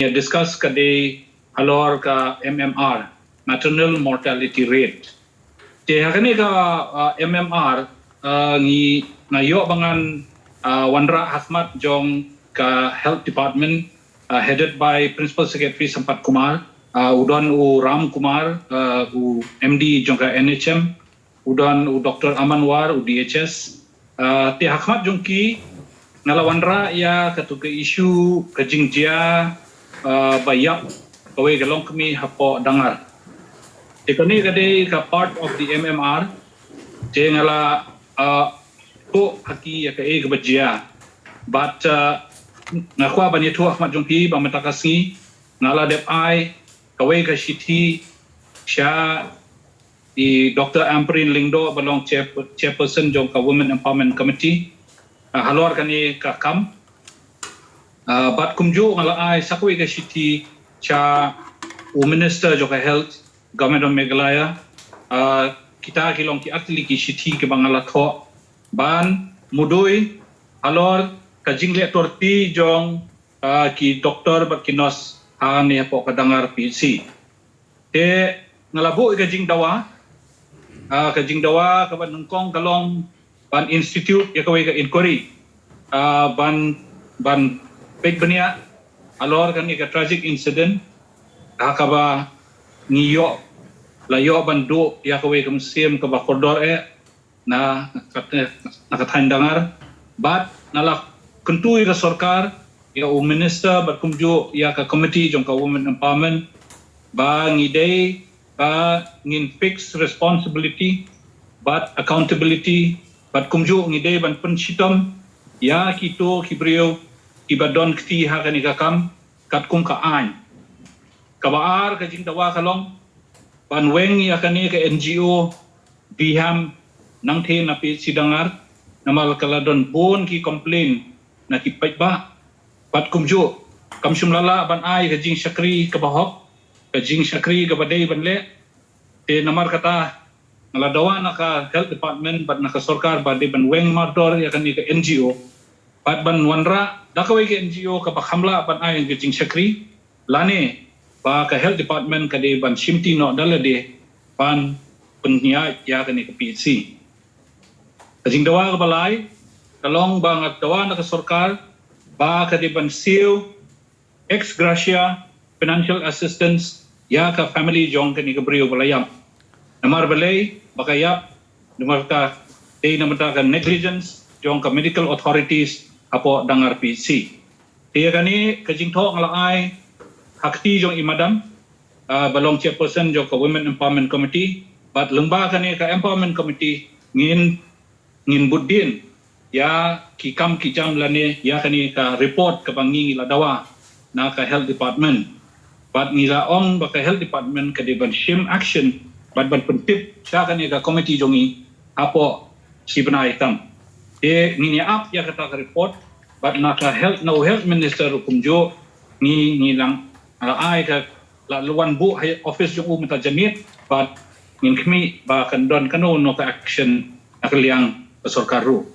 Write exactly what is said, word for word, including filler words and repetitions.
ïa discuss ka dei halor ka M M R, maternal mortality rate. Te ha kane ka, uh, M M R, uh, ngi nga ïoh ba ngan, uh, wanrah ha khmat jong ka Health Department, uh, headed by Principal Secretary Sampath Kumar, uh, u don u Ram Kumar, uh, u M D jong ka N H M, u don u Doctor Aman War, u D H S. Uh, te ha khmat jong ki nga la wanrah ïa katu ka issue ka jingjia, uh, ba ïap kawei ka longkmie hapoh Dangar. Te kane ka dei ka part of the M M R. Te nga la, uh, ko ha ki ïa kaei kaba jia. But, uh, nga kwah ban ïathuh ha khmat jong ki ba mynta ka sngi nga la dep ai kawei ka shithi sha i Doctor Ampareen Lyngdoh ba long chair, chairperson jong ka Women Empowerment Committee, uh, halor kane ka kam. Uh, bad kumjuh nga la ai sa kawei ka shithi sha u Minister jong ka Health, Government of Meghalaya. Uh, kita ki long ki artylli ki shithi kiba nga la thoh ban mudui halor ka jingleh torti jong, uh, ki doktor bad ki nurse ha ne hapoh ka Dangar P H C. Te nga la buh ïa ka jingdawa, ah, ka jingdawa kaba nyngkong ka long ban institute ïa kawei ka inquiry, ah, ban, ban peit bniah halor kane ka tragic incident ha kaba ngi ïoh, la ïoh ban duh ïa kawei ka mynsiem kaba kordor eh na, na ka thaiñ Dangar. Bad nga la kyntu ïa ka sorkar, ïa u minister bad kumjuh ïa ka committee jong ka Women Empowerment ba ngi dei ba ngin fix responsibility bad accountability, bad kumjuh ngi dei ban pynshitom ïa kito ki briew kiba don kti ha kane ka kam katkum ka aiñ. Kaba ar ka jingdawa ka long ban weng ïa kane ka N G O Biham Nangthe na P H C Dangar, namar ka la don bun ki complain na ki paidbah. Bad kumjuh kam shym la lah ban ai ka jingshakri kaba hok, ka jingshakri kaba dei ban leh. Te namar kata nga la dawa na ka Health Department bad na ka sorkar ba dei ban weng mardor ïa kane ka N G O bad ban wanrah da kawei ka N G O kaba kham lah ban ai ka jingshakri, lane ba ka Health Department ka dei ban shimti noh da lade ban pynïaid ïa kane ka P H C. Ka jingdawa kaba lai ka long ba nga dawa na ka sorkar ba ka dei ban siew ex gratia financial assistance ïa ka family jong kane ka briew ba la ïap. Namar balei ba ka ïap? Namar ka dei namar ka negligence jong ka medical authorities hapoh Dangar P H C. Te ïa kane ka jingthoh nga la ai ha kti jong i madam, ah, ba long chairperson jong ka Women Empowerment Committee, bad lyngba kane ka Empowerment Committee ngin, ngin bud dien ïa ki kam ki jam lane ïa kane ka report kaba ngi la dawa na ka Health Department. Bad ngi la ong ba ka Health Department ka dei ban shim action bad ban pyntip sha kane ka committee jong ngi hapoh shi bnai tam. Te ngin ïa ap ïa kata ka report bad na ka health, na u Health Minister ruh kumjuh ngi, ngi la, la ai ka, la wan buh ha office jong u mynta janmiet bad ngin khmih ba kan don kano kano ka action na ka liang ka sorkar ruh.